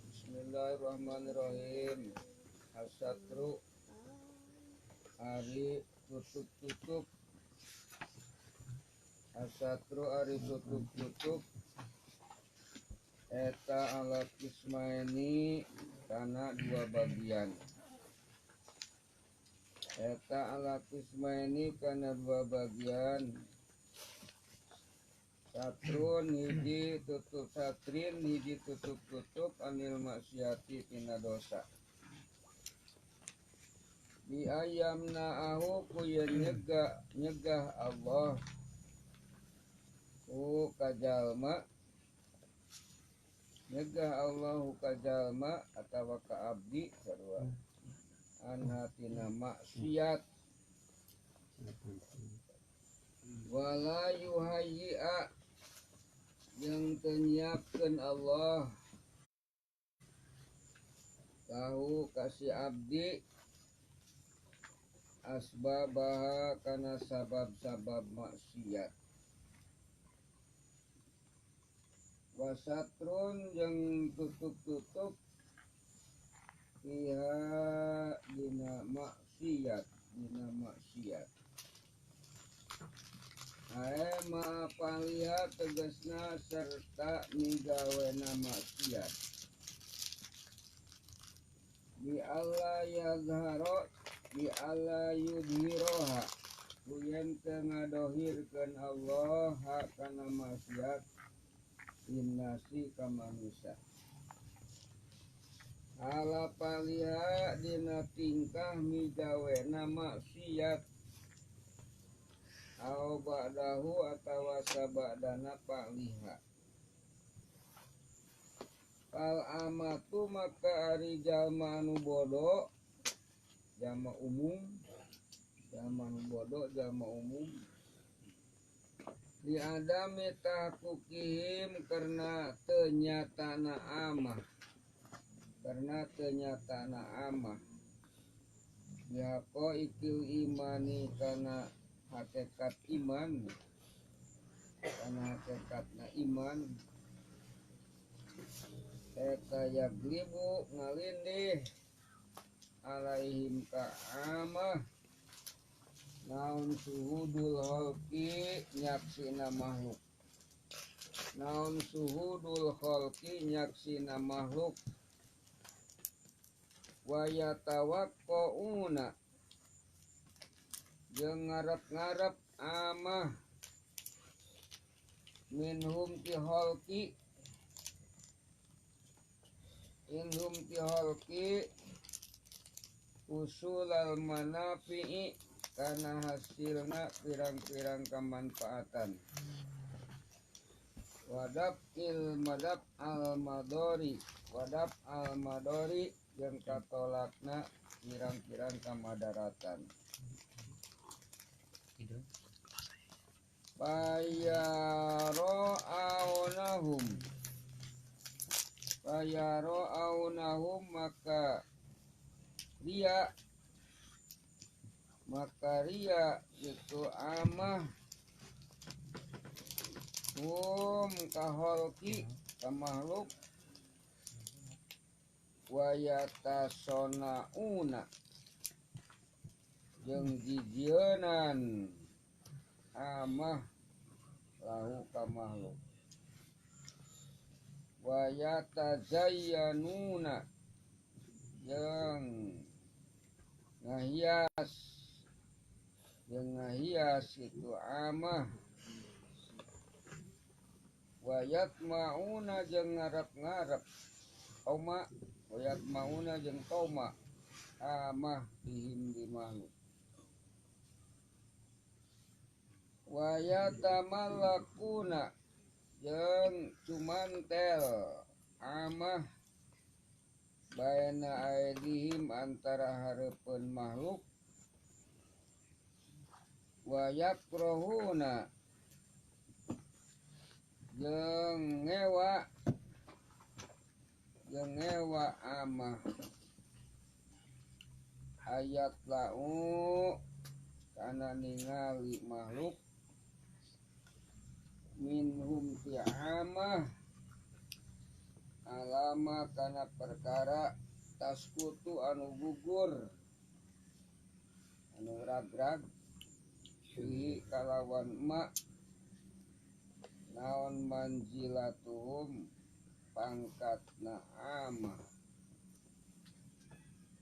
Bismillahirrahmanirrahim. Asatru ari tutup-tutup. Asatru ari tutup-tutup. Eta alat ismaini kana dua bagian. Eta alat ismaini kana dua bagian. Satrun hiji tutup satrin hiji tutup-tutup anil maksiati tina dosa. Bi ayamna ahu ku yen nyegah Allah ku kajalma, nyegah Allahu kajalma atawa ka abdi sarua anha tina maksiat. Wala yuhayyi'a yang tenyiapkan Allah tahu kasih abdi asbabaha kana sabab-sabab maksiat. Wasatrun yang tutup-tutup fiha dina maksiat, dina maksiat. Ae ma'apaliha tegasna serta migawena maksiat. Bi alla yazharo bi alla yudhiroha kuyen teu ngadohirkeun Allah hakana maksiat linnasi ka manusia. Ala paliha dina tingkah migawena maksiat au ba'dahu atawa sabadana paliha. Fal amatu maka ari jalma anu bodoh jalma umum, jalma anu bodoh jalma umum di adami tahkukihim karena tenyatana amah, karena tenyatana amah bihaqo ikil imani kana hakikat iman, karena hakikatna iman eta yaglibu ngalindih alaihim ka'amah naun suhudul khalqi nyaksina makhluk, naun suhudul khalqi nyaksina makhluk wa yatawaqqauna jeung ngarep-ngarep amah Minhum ti khalqi inhum ti khalqi usulal manafi'i kana hasilna pirang-pirang kemanfaatan wadab il madab al madori wadab al madori jeung katolakna pirang-pirang kamadaratan payaro aunahum payaro aunahum maka ria itu amah hum kaholki kamakhluk wayatasonauna jeung jijienan amah lahu ka makhluk wayatazayyanuna jeung ngahias itu amah wayatmauna jeung ngarep-ngarep toma wayatmauna jeung toma amah bihim di makhluk wayatamalakuna jeung cumantel amah baina aidihim antara hareupeun makhluk wayakrohuna jeung ngewa amah ayat lau kana ningali makhluk minhum fi amah alama kana perkara taskutu anu gugur anu rag-rag fihi kalawan ma naon manzilatuhum pangkatna amah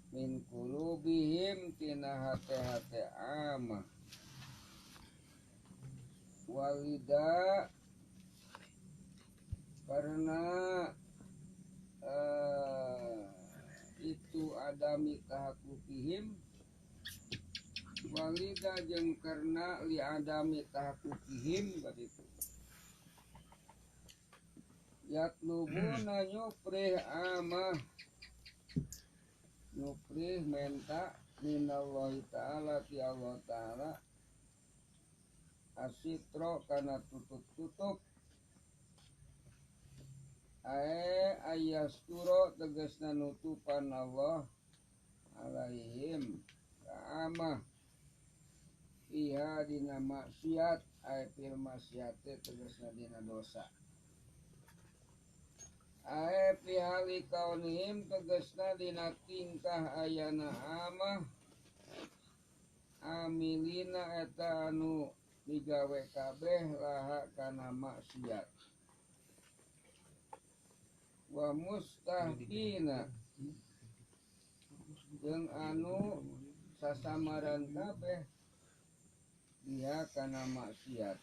min qulubihim tina hate-hate amah walida karena itu adami tahakukihim walida jeung karena li adami tahakukihim begitu yatlubuna nyuprih amah nyuprih menta minallahi ta'ala ti Allah ta'ala asitro kana tutup-tutup ae ayasturo tegasna nutupan Allah alaihim ka amah iha dina maksiat ae fil maksiate tegasna dina dosa ae fi hali kaunihim tegasna dina tingkah ayana amah amilina eta anu digawe kabeh laha kana maksiat wa mustahqina jeung anu sasamaran kabeh dia kana maksiat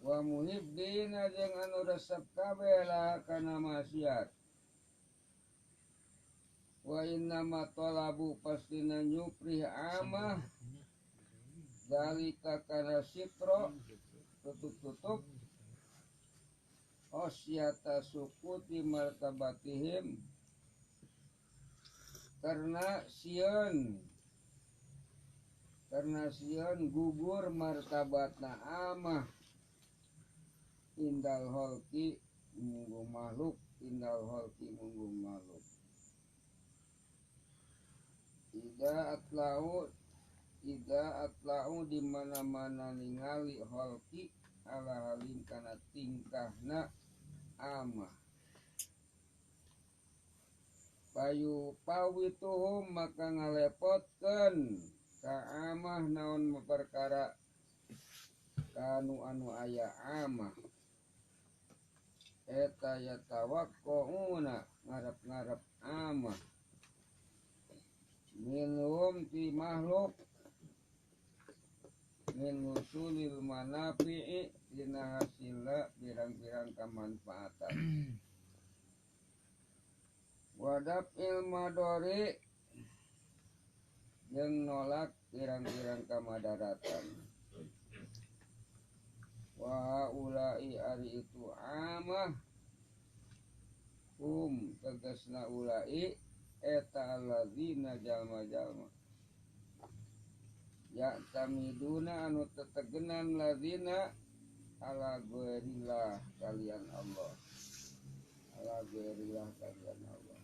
wa muhibbina jeung anu resep kabeh laha kana maksiat wa innama talabu pastina nyuprih amah dalika kana sitro tutup-tutup osyata sukuti martabatihim karena sieun gugur martabatna amah indal holki munggu makhluk indal holki munggu makhluk ida atlau di mana-mana ningali holki ala halin kana tingkahna amah payu pawituhum maka ngalepotkeun ka amah naon perkara kanu anu aya amah eta yatawaqquna ngarep-ngarep amah minhum ti makhluk Min wusulil manafi'i dina hasilna pirang-pirang kamanfaatan. Wadaf'il madori jeung nolak pirang-pirang kamadaratan. Wa ulai ari itu amah hum tegasna ulai eta alladzina jalma-jalma ya tamiduna anu tetegenan ladzina ala ghairillah kalian Allah, ala ghairillah kalian Allah.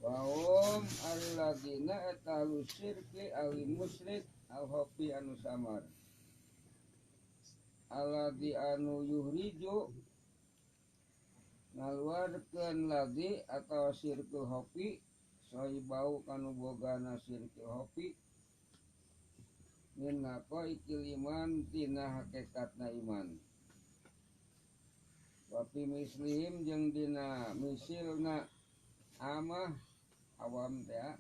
Wa hum alladzina eta syirki al musyrik al khafi anu samar alladzi anu yuhriju ngaluarkeun ladzi atawa syirkul khafi sahibau kanu bogana syirkul khafi min naqaikil iman tina hakikatna iman. Wa fi mislihim jeung dina misilna amah awam teh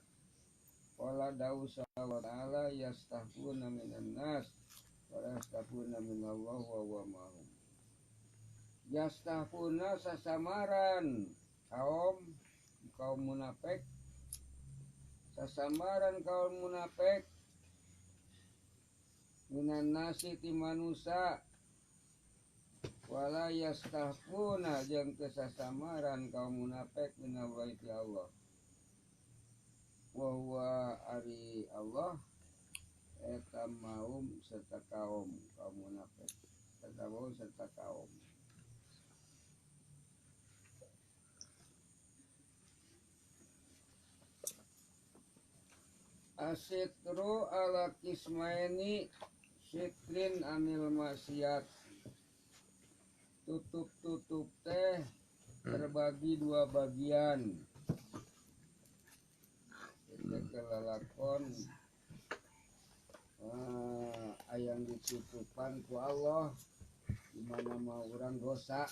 qala dausa wa ta'ala yastahfuna minan nas wa yastahfuna minallah wa huwa ma'hum. Yastahfuna sasamaran kaum munafik, sasamaran kaum munafik minan nasi ti manusa wala yastahfuna jeung kesasamaran kaum munafik minallahi ti Allah. Wa huwa ari Allah eta maum serta kaum kaum munafik, serta maum serta kaum. Asitru ala kismaini sitrin anil maksiat. Tutup-tutup teh terbagi dua bagian. Itu kelalakon ayang ditutupan ku Allah di mana mau orang dosa.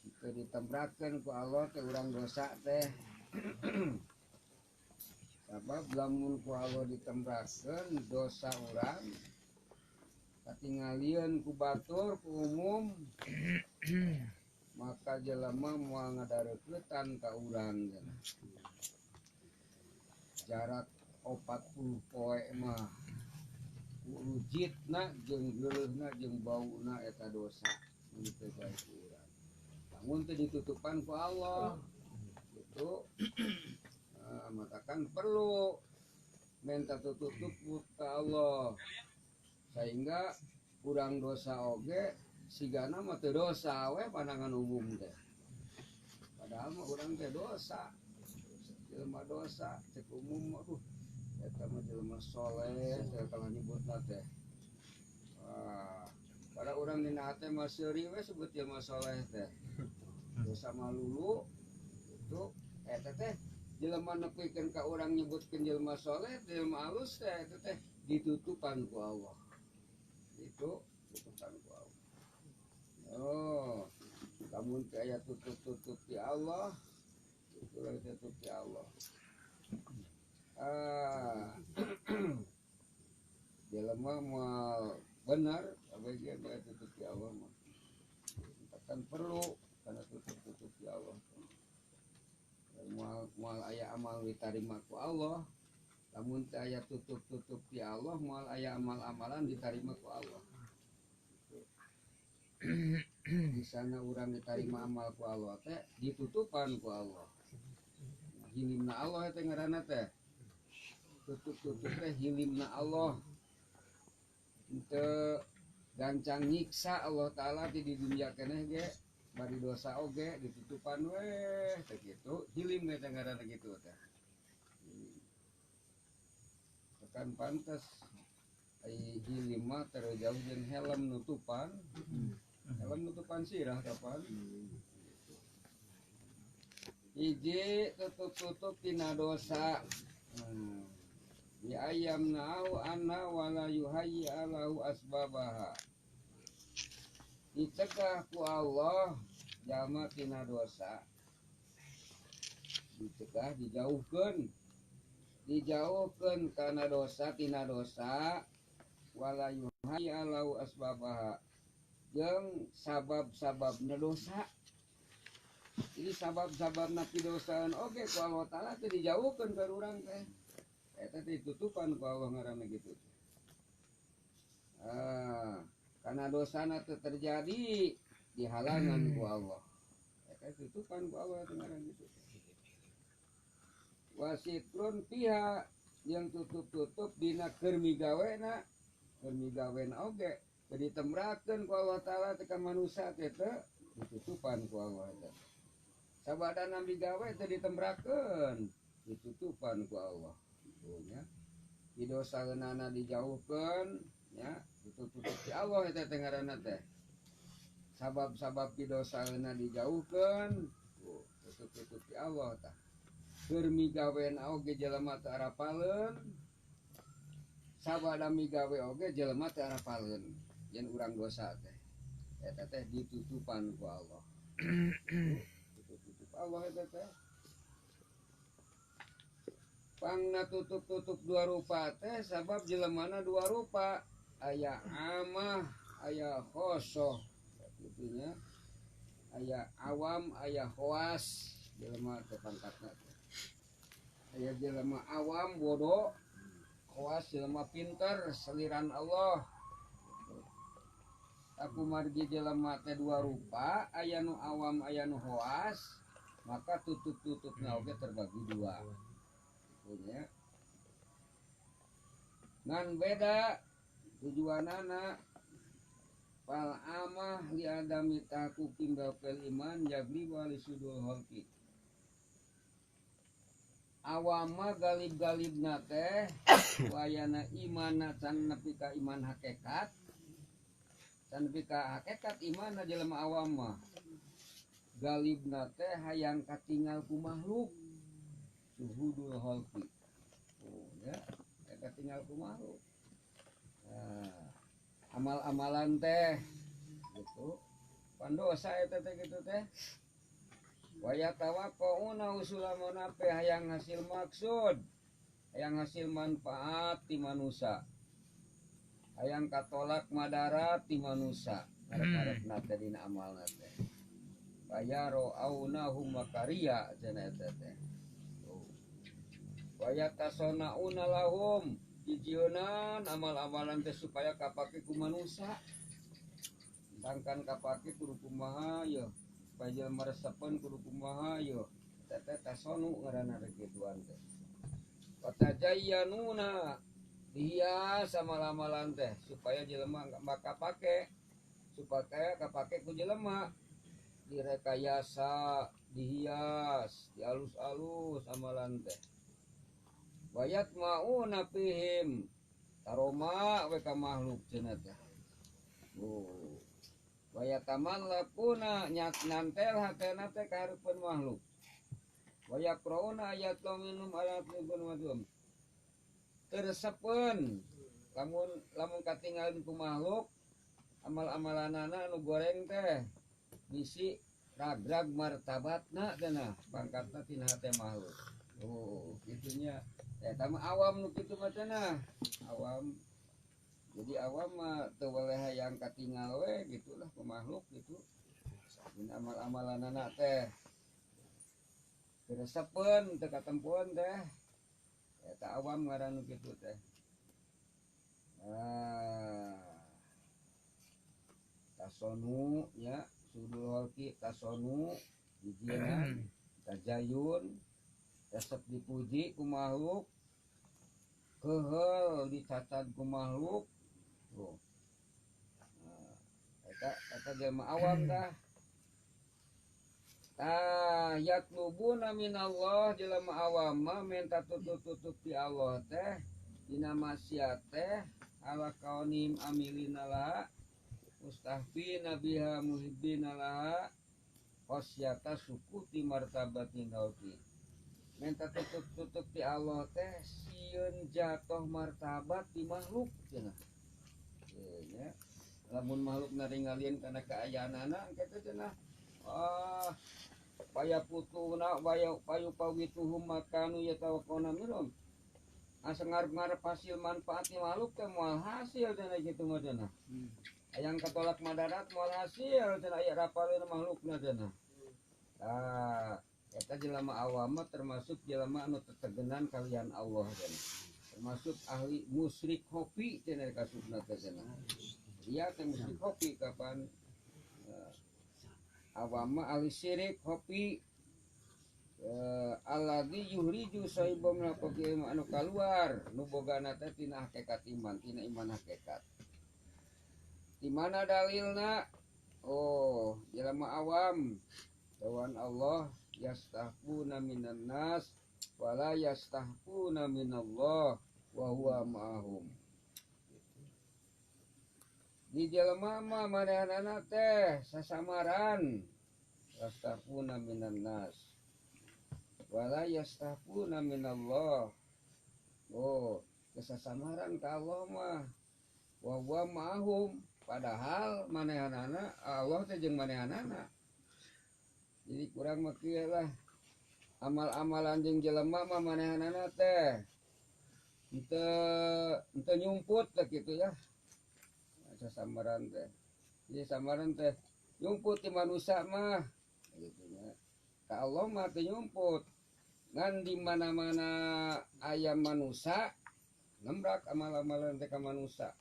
Itu ditembrakeun ku Allah teh urang dosa teh. Sabab lamun ku Allah ditembrakeun dosa urang katingalieun ku batur ku umum maka jelema moal ngadareuketan ka urang. Jarak 40 poe mah urujitna jeung geuleuhna jeung bauna eta dosa mun teu bae ku urang. Lamun teu ditutupan ku Allah itu matakan perlu minta tutup ka Allah sehingga kurang dosa oge sigana mah teu dosa we pandangan umum teh, padahal mah urang teh dosa, jelema dosa cek umum mah duh eta mah jelema soleh teh kalau nyebutna teh. Wah, pada urang dina hate mah seuri we sebut jelema soleh teh, dosa mah lulu itu eta teh jelema nepikeun ka urang nyebutkeun jelema soleh jelema alus teh eta teh ditutupan ku Allah. Itu tutupan ku Allah. Oh, lamun teh aya tutup-tutup ti Allah, itu tutup ti Allah. Jelema moal bener bagian aya tutup ti Allah mah. Kan perlu karena tutup-tutup ti Allah. Moal aya amal ditarima ku Allah. Lamun teu aya tutup-tutup ti Allah, moal aya amal-amalan ditarima ku Allah. Di sana urang ditarima amal ku Allah teh ditutupan ku Allah. Hilimna Allah teh ngaranna teh. Tutup-tutup teh hilimna Allah. Teu gancang nyiksa Allah Ta'ala ti di dunia keneh ge bari dosa oge ditutupan weh teh kitu hilim teh ngaranna kitu teh. Kan pantes ai hilim mah terjauh jeung helm nutupan. Helm nutupan sirah kapan. Hiji tutup-tutup tina dosa. Bi ayam na'u anna wala yuhayyi alahu asbabaha. Dicegah ku Allah jalma tina dosa. Dicegah dijauhkeun. Dijauhkeun kana dosa tina dosa wala yuhayyi lahu asbabaha jeung sabab-sababna dosa. Jadi sabab-sababna pidosaan oge ku Allah Taala teh dijauhkeun ka urang teh. Eta teh ditutupan ku Allah ngaranna kitu. Ah, karena dosana teu terjadi dihalangan ku Allah. Eta tutupan ku Allah teh ngaranna kitu. Wasitrun piha yang tutup-tutup dina keur migawena, keur migawena oge teu ditembrakeun ku Allah Taala teh ka manusia teh teu ditutupan ku Allah teh. Sabadana migawe teh ditembrakeun, ditutupan ku Allah. Tuh nya. Di dosaeunana dijauhkeun nya, ditutup ti Allah eta teh ngaranna teh. Sabab-sabab di dosaeunna dijauhkeun, tuh tutup-tutup ti Allah tah. Keur migawena oge jelema teu arapaleun, sabada migawe oge jelema teu arapaleun yen urang dosa teh. Eta teh ditutupan ku Allah. Tutup Allah eta teh. Pangna tutup-tutup dua rupa teh sabab jelemana dua rupa, aya amah, aya khosoh kitu nya. Aya awam, aya khawas jelema teh pangkatna teh. Aya jelema awam bodoh, khawas jelema pinter seliran Allah. Aku margi jelema teh dua rupa, aya nu awam, aya nu khawas, maka tutup-tutupna oge terbagi dua. Punya. Ngan beda tujuanana. Fal amah li adami tahaqquqin baqil iman yagli wa lisudul khalqi. Awama galib-galibna teh wayana imanna can nepi ka iman hakikat. Can nepi ka hakikat imanna jelema awam mah. Galibna teh hayang katingal ku makhluk. Suhudul khalqi. Oh ya, katingal ku makhluk. Nah, amal-amalan teh gitu. Pandosa eta teh kitu teh. Waya tawaqqa'una usula munafi hayang hasil maksud, hayang hasil manfaat ti manusa. Hayang katolak madarat ti manusa. Arep-arepna teh dina amalna teh. Waya ra'aunahum makaria cenah eta teh. Waya tasonauna lahum jijieunnan amal-amalan teh supaya kapake ku manusa. Sangkan kapake kudu kumaha ye, supaya jelema resepeun kudu kumaha ye. Eta teh tasonu ngaranna teh kituan teh. Watajayyanuna dihias amal-amalan teh supaya jelema maka pake, supaya kapake ku jelema. Direkayasa, dihias, dialus-alus amalan teh. Wayat mauna fihim taroma we ka makhluk cenah teh. Oh. Wayatamallakuna nyat nantel hatena teh ka hareupeun makhluk. Wayaqrauna ayat minum ayat pun wadum. Tersepeun lamun lamun katinggalin ku makhluk amal-amalanana anu goreng teh bisi ragrag martabatna cenah pangkatna tina hate makhluk. Oh, kitunya. Eta mah awam nu kitu mah cenah. Awam. Jadi awam mah teu weleh hayang katingal we gitulah ku makhluk gitu. Dina amal-amalanana teh. Teu resepeun teu katempuan teh. Eta awam ngaran nu kitu teh. Ah. Tasonu nya sudul holki tasonu dijieunna tajayun resep dipuji ku makhluk keheul dicatat ku makhluk. Tuh. Nah, eta eta jelema awam tah. Tah yatlubuna minallah jelema awam mah minta tutup-tutup ti Allah teh dina maksiat teh ala kaunim amilina laha mustahfina biha muhibbina laha khasyata sukuti martabatin dauti. Minta tutup-tutup ti Allah teh sieun jatuh martabat ti makhluk cenah. Ieu nya lamun makhluk naringalieun kana kaayaanana kitu cenah. Ah paya putuna waya payu pawituhum makanu yatawaqqona minhum. Asa ngarep-ngarep hasil manfaat ti makhluk teh moal hasil cenah kitu mah cenah. Hayang katolak madarat moal hasil cenah aya rapaleun makhlukna cenah. Tah eta jelema awam mah termasuk jelema anu tetegenan kalian Allah cenah. Termasuk ahli musyrik khofi cenah kasupna teh cenah. Iya teh musyrik khofi kapan awam mah ahli syirik khofi alladzi yuhriju sahiba min al-qawli anu kaluar nu bogana teh tina hakikat iman, tina iman hakikat. Di mana dalilna? Oh, jelema awam lawan Allah yastahfuna minan nas wala yastahfuna minallah wa huwa ma'ahum. Di jelema mah manehanana teh sasamaran yastahfuna minan nas wala yastahfuna minallah. Oh, kesasamaran ka Allah mah wa huwa ma'ahum, padahal manehanana Allah teh jeung manehanana. Jadi kurang mah kieu lah amal-amalan jeung jelema mah manehanana teh henteu nyumput teh kitu ya. Sasamaran teh. Jadi samaran teh nyumput ti manusia mah gitu nya. Ka Allah mah teu nyumput. Ngan di mana-mana aya manusia nembrak amal-amalan teh ka manusia.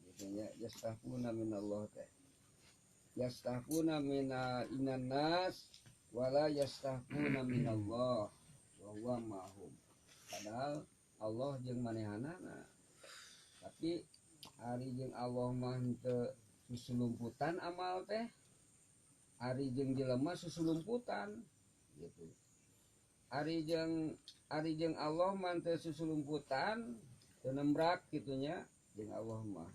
Gitu nya yastahfuna minallah teh. Yastahfuna mina inan nas wala yastahfuna minallah wa huwa ma'ahum. Padahal Allah jeung manehanana. Tapi ari jeung Allah mah henteu susulumputan amal teh. Ari jeung jelema susulumputan gitu. Ari jeung Allah mah teu susulumputan, teu nembrak kitu nya jeung Allah mah.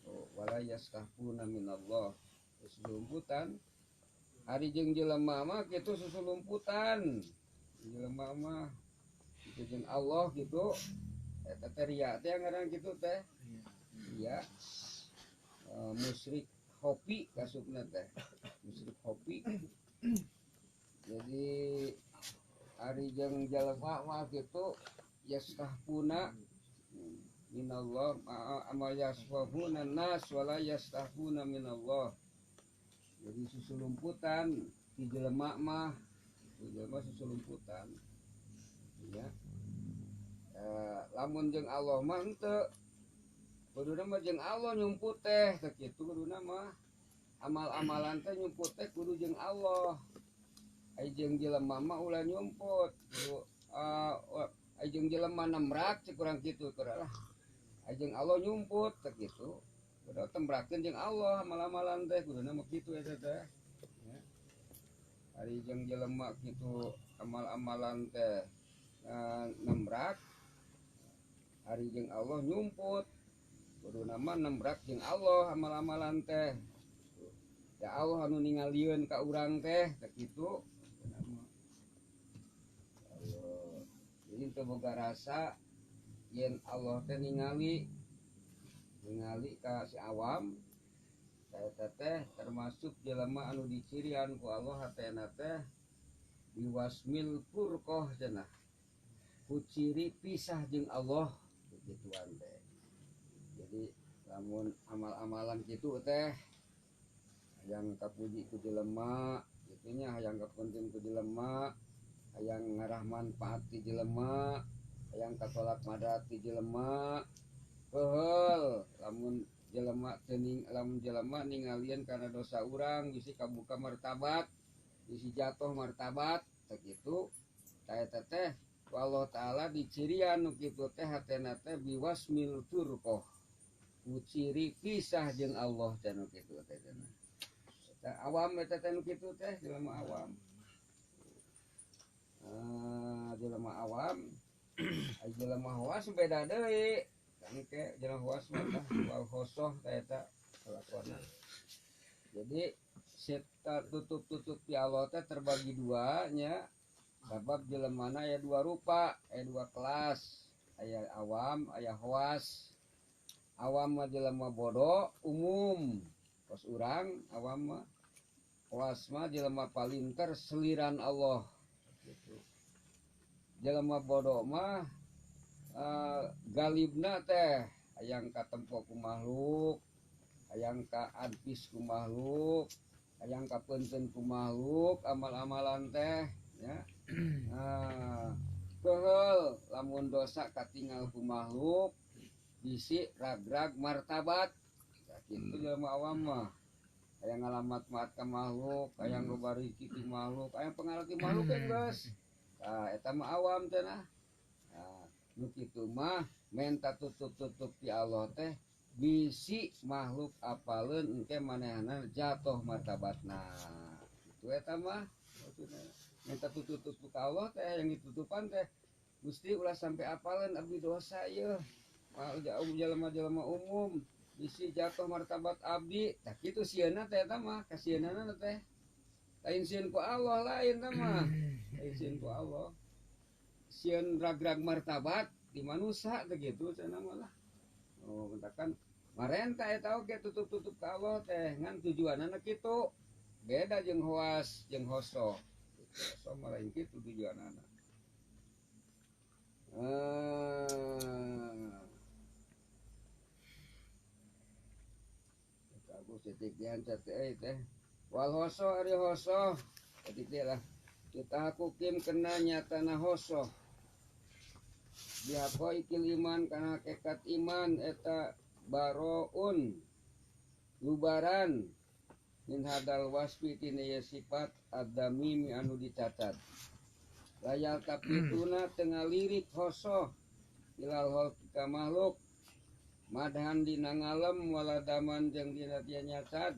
Oh, wala yastahfuna minallah susulumputan. Ari jeung jelema mah kitu susulumputan. Jelema mah kitu jeung Allah kitu eta teh ria teh ngaran kitu teh. Iya. Musyrik khofi kasupna teh. Musyrik khofi. Jadi ari jeung jelema mah kitu yastahfuna minallah amal yasfahuna nas wala yastahfuna minallah. Jadi susulumputan di jelema mah, di jelema susulumputan. Ya. Lamun jeung Allah mah henteu. Kuduna mah jeung Allah nyumput teh, teh kitu kuduna mah. Amal-amalan teh nyumput teh kudu jeung Allah. Ai jeung jelema mah ulah nyumput. Kudu ai jeung jelema nembrak cek urang kitu keur lah. Ai jeung Allah nyumput teh kitu. Kudu tembrakeun jeung Allah amal-amalan teh kuduna mah kitu eta teh. Ya. Ari jeung jelema kitu amal-amalan teh nembrak. Ari jeung Allah nyumput. Kuduna mah nembrak jeung Allah amal-amalan teh. Ya Allah anu ningalieun ka urang teh teh kitu. Allah. Jadi teu boga rasa yen Allah teh ningali ka si awam eta teh termasuk jelema anu dicirian ku Allah hatena teh biwasmil furqah cenah. Ku ciri pisah jeung Allah kegituan teh. Jadi lamun amal-amalan kitu teh hayang kapuji ku jelema kitu nya, hayang kapunten ku jelema, hayang ngarah manfaat ti jelema, hayang katolak madarat ti jelema. Keheul lamun jelema teuning, lamun jelema ningalieun kana dosa urang bisi kabuka martabat, bisi jatuh martabat teh kitu. Tah eta teh ku Allah Ta'ala dicirian nu kitu teh hatena teh biwasmil furqah. Ku ciri pisah jeung Allah teh nu kitu teh cenah. Eta awam eta teh nu kitu teh jelema awam. Jelema awam ai jelema khawas beda deui. Engke jelema khawas mah tah wal khosoh teh eta kalakuanna. Jadi seta tutup-tutup ti Allah teh terbagi dua nya. Sabab jelemana aya dua rupa, aya dua kelas, aya awam, aya khawas. Awam mah jelema bodoh umum, kos urang awam mah. Khawas mah jelema palinter seliran Allah gitu. Jelema bodoh mah Galibna teh hayang katempo ku makhluk, hayang kaadvis ku makhluk, hayang kapeunteun ku makhluk amal-amalan teh ya. Nah, keheul lamun dosa katingal ku makhluk bisi rag-rag martabat. Kitu jelema awam mah hayang ngalamat-mat ka makhluk, hayang loba rezeki ti makhluk, hayang pangarep ti makhluk kan geus. Tah eta mah awam teh nah. Nah, nu kitu mah menta tutup-tutup ti Allah teh bisi makhluk apaleun engke manehna jatuh martabatna. Kitu eta mah maksudna. Menta tutup-tutup ka Allah teh yang ditutupan teh Gusti ulah sampai apaleun abdi dosa ieu. Mal jauh jelema-jelema umum bisi jatuh martabat abdi, tah kitu sieunna teh eta mah, kasieunana teh. Lain sieun ku Allah lain tah mah. Lain sieun ku Allah. Sieun rag-rag martabat di manusia teh kitu cenah mah lah. Oh, mentakan marenta eta oge tutup-tutup ka Allah teh ngan tujuanana kitu. Beda jeung hoas jeung hoso. Hoso mah lain kitu tujuanana. Titik diancat teh wal hoso ari hoso titik dia lah kita hakukim kena nyatana hoso dihakoikil iman kana hakikat iman eta baroun lubaran min hadal wasfi tina ye sifat adamimi anu dicatat layal tapituna tengah lirik hoso ilal holki ka makhluk madhan dina ngalem waladaman jeung dina tia nyacad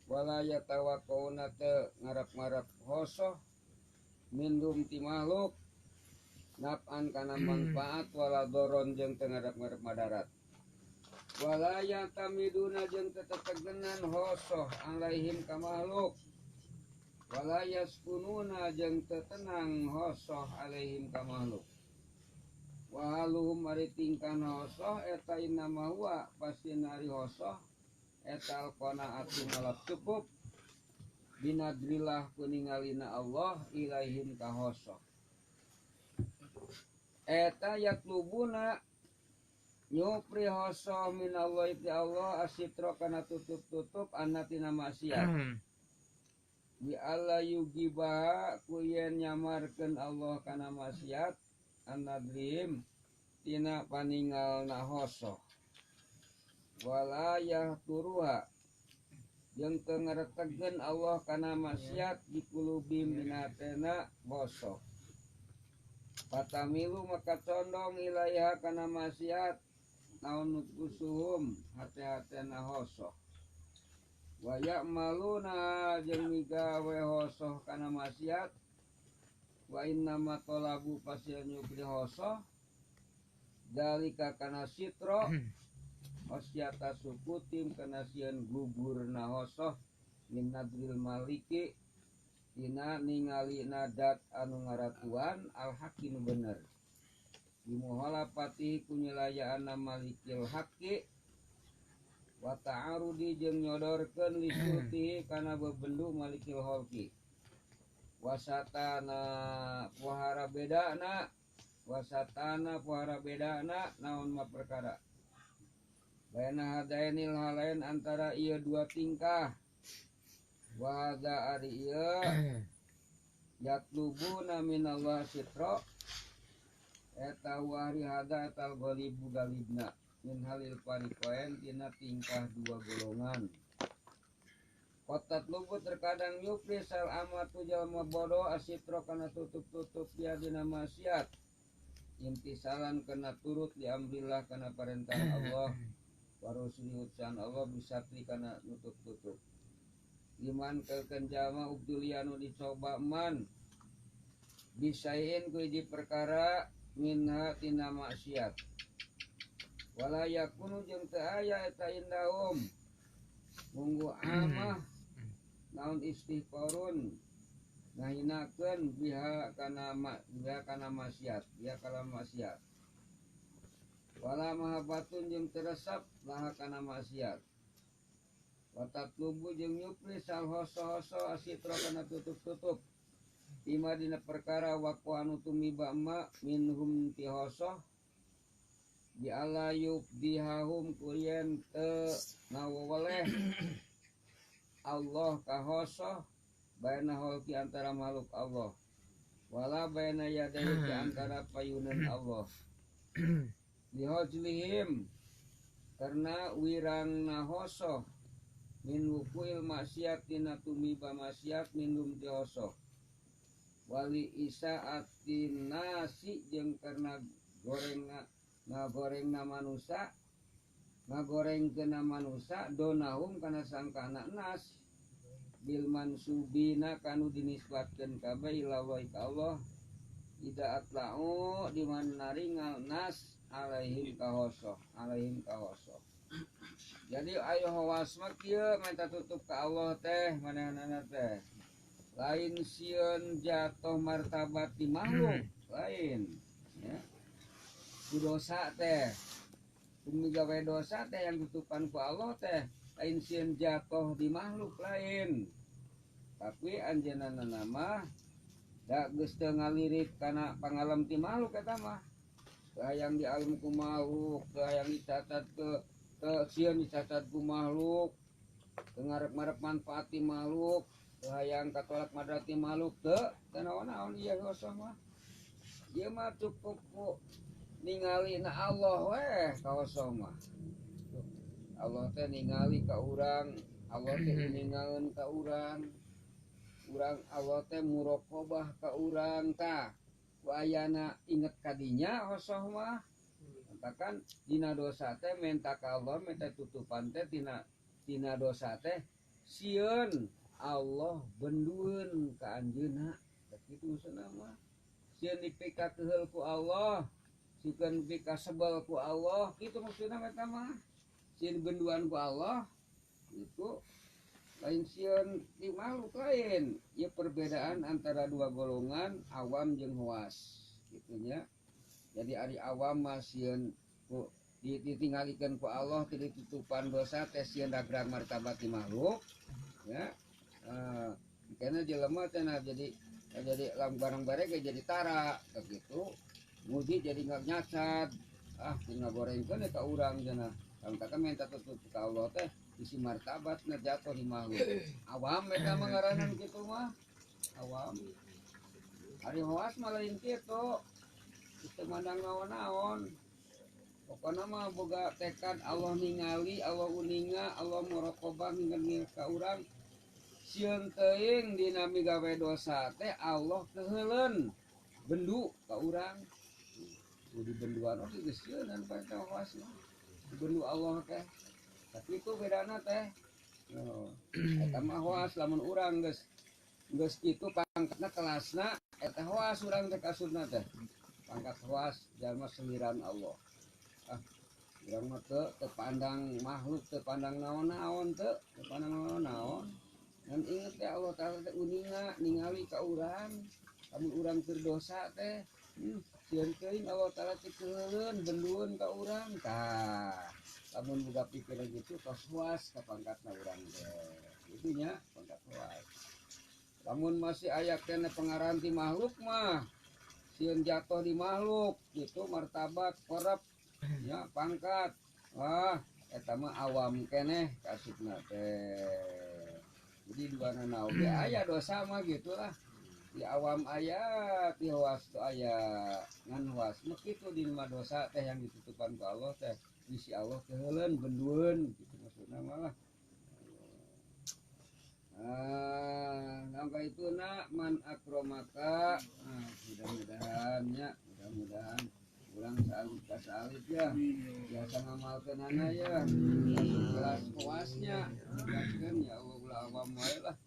wala yatawakkauna teu ngarep-ngarep hoso mindum ti makhluk naf'an kana manfaat wala doron jeung teu ngarep-ngarep madarat wala yatamiduna jeung teu tetegenan hoso alaihim ka makhluk wala yaskununa jeung teu tenang hoso alaihim ka makhluk waluhum ari tingkahna hosoh eta innama huwa pastina ari hosoh eta alqanaatu ngalap cukup binadrillah kuningalina Allah ilaihim ka hosoh eta yatlubuna nyupri hosoh minallahi ti Allah asitra kana tutup-tutup anatina maksiat bi alla yugiba ku yen nyamarkeun Allah kana maksiat anadrim tina paningalna hosoh walayah turuha jeung teu ngaretegeun Allah kana maksiat dikulubim dina hatena hosoh patamilu maka condong ilaiha kana maksiat naon nufusuhum hate-hatena hosoh wa ya'maluna jeung migawe hosoh kana maksiat wa inna ma talabu pasir nyupri hosoh dalika kana sitro hosyata sukutim kana sieun gugurna hosoh min nadril maliki dina ningali nadat anu ngaratuan al haqi nu bener dimuhalafati kunyelayaanna malikil haqi wa ta'arudi jeung nyodorkeun lisultihi kana bebendu malikil holki wasatana pohara bedana wasatana pohara bedana naon ma perkara baina hadainil halain antara ieu dua tingkah wa hadza ari ieu yatlubuna minallah sitra eta wari hadza tal ghalibu galibna min halil fariqain tina tingkah dua golongan. Kotat luput terkadang nyupri sal amatu jalma bodoh asitro kana tutup-tutup dia dina maksiat intisalan kena turut diambillah kana perintah Allah warusuli utusan Allah bisatri kana nutup-tutup liman kekeun jalma ubdulianu dicoba man bisain ku hiji perkara minha tina maksiat wala yakunu jeung teu aya eta indahum munggu amah naon istighfarun ngahinakeun biha kana maksiat biha kana maksiat wala mahabbatun jeung teresep laha kana maksiat watatlubu jeung nyupri sal hoso-hoso asitra kana tutup-tutup ima dina perkara waqo anu tumiba ma minhum ti hoso Bi alla yubdihahum kuyen teu ngawaweleh Allah ka hosoh baina holki antara makhluk Allah wala baina yadayhi di antara payunan Allah lihojlihim karena wirangna hosoh min wukuil maksiat tina tumiba maksiat minum ti hosoh wali isaatin nasi jeung karena gorengna ngagorengna manusa ngagorengkeunna manusa donahum kana sangkana nas bil mansubina kanu dinisbatkeun kabeh ila ka Allah ida atla'u di mana naringal nas alaihim kahosoh alaihim kahosoh. Jadi ayo hawas mah kieu minta tutup ka Allah teh manehanana teh lain sieun jatuh martabat di makhluk lain ya. Ku dosa teh kumigawe dosa teh yang tutupan ku Allah teh lain sieun jatuh di makhluk lain, tapi anjeunna mah da geus teu ngalirik kana pangalam ti makhluk eta mah hayang di alam ku makhluk, hayang dicatat ke sieun dicatat ku makhluk, teu ngarep-ngarep manfaat ti makhluk, hayang katolak madrat ti makhluk teu teu naon-naon ieu hosoh mah. Ieu mah cukup ku ningali na Allah weh ka hosoh mah. Allah teh ningali ka urang, Allah teh ningalkeun ka urang. Urang Allah teh muraqabah ka urang tah. Ku ayana inget kadinya hosoh mah. Katakan dina dosa teh minta ka Allah minta tutupan teh tina dosa teh sieun Allah bendueun ka anjeunna. Kitu maksudna mah. Sieun dipikakeheul ku Allah, sieun dipikasebel ku Allah, kitu maksudna eta mah. Sieun benduan ku Allah itu lain sieun di makhluk lain. Ieu perbedaan antara dua golongan awam jeung khawas kitu nya. Jadi ari awam mah sieun ku ditinggalikeun ku Allah teu ditutupan dosa teh sieun ragrag martabat di makhluk ya. Karena jelema teh nah jadi lam barang bareng jadi tara begitu muji jadi nyacat ah tinggal gorengkeun ka urang cenah. Kang minta tutup ka Allah teh isi martabat na jatuh di makhluk. Awam eta mah ngaranan kitu mah. Awam. Ari khawas mah lain kitu. Teu mandang naon-naon. Pokona mah boga tekad Allah ningali, Allah uninga, Allah muraqabah ngingeun ka urang. Sieun teuing dina migawe dosa teh Allah keuheuleun bendu ka urang. Kudu benduan oge geus sieunan bae khawas mah. Bendu Allah teh. Tapi itu bedana teh. Oh, eta mah khawas lamun urang geus kitu pangkatna kelasna eta khawas urang teh kasudna teh. Pangkat khawas jalma seliran Allah. Ah, urang mah teu pandang makhluk, teu pandang naon-naon teu, teu pandang naon-naon. Ngan inget teh Allah Taala teh uninga ningali ka urang, lamun urang keur dosa teh, sieun teuing Allah Taala teh keuheuleun bendueun ka urang tah. Lamun boga pikiran gitu tos khawas ka pangkatna urang teh. Kitu nya pangkat khawas. Lamun masih aya keneh pengarahan ti makhluk mah sieun jatuh di makhluk gitu martabat korep nya pangkat. Wah, eta mah awam keneh kasupna teh. Jadi duanana oge aya dosa mah gitulah. Di awam aya, di khawas tu aya. Ngan khawas mah kitu di mah dosa teh yang ditutupan ku Allah teh bisi Allah keuheuleun bendueun gitu maksudna malah. Ah, nangka itu nak man akromaka. Ah, mudah-mudahan nya, mudah-mudahan urang saalit ka saalit ya. Biasa ngamalkeunana ya. Kelas kawasnya. Kelaskeun ya Allah ulah awam wae lah.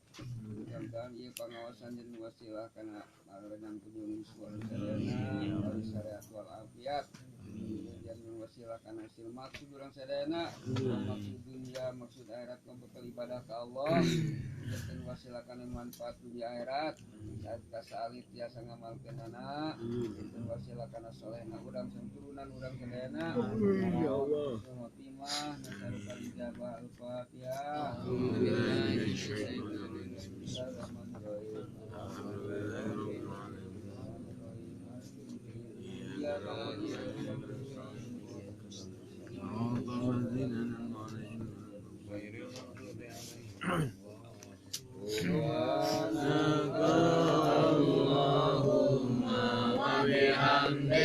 Mudah-mudahan ieu pangawasan jeung wasilah kana marenang kunjung suara sadayana wal syariat wal afiat. Jangan wasilah kana hasil maksud urang sadayana, maksud dunia, maksud akhirat bekal ibadah ka Allah. Jangan wasilah kana manfaat dunia akhirat. Saat kasalit tiasa ngamalkeunana, jangan wasilah kana solehna urang turunan urang sadayana. Ya Allah. Khotimah nasaluka ijabah al-Fatihah. Bismillahirrahmanirrahim. Sandi.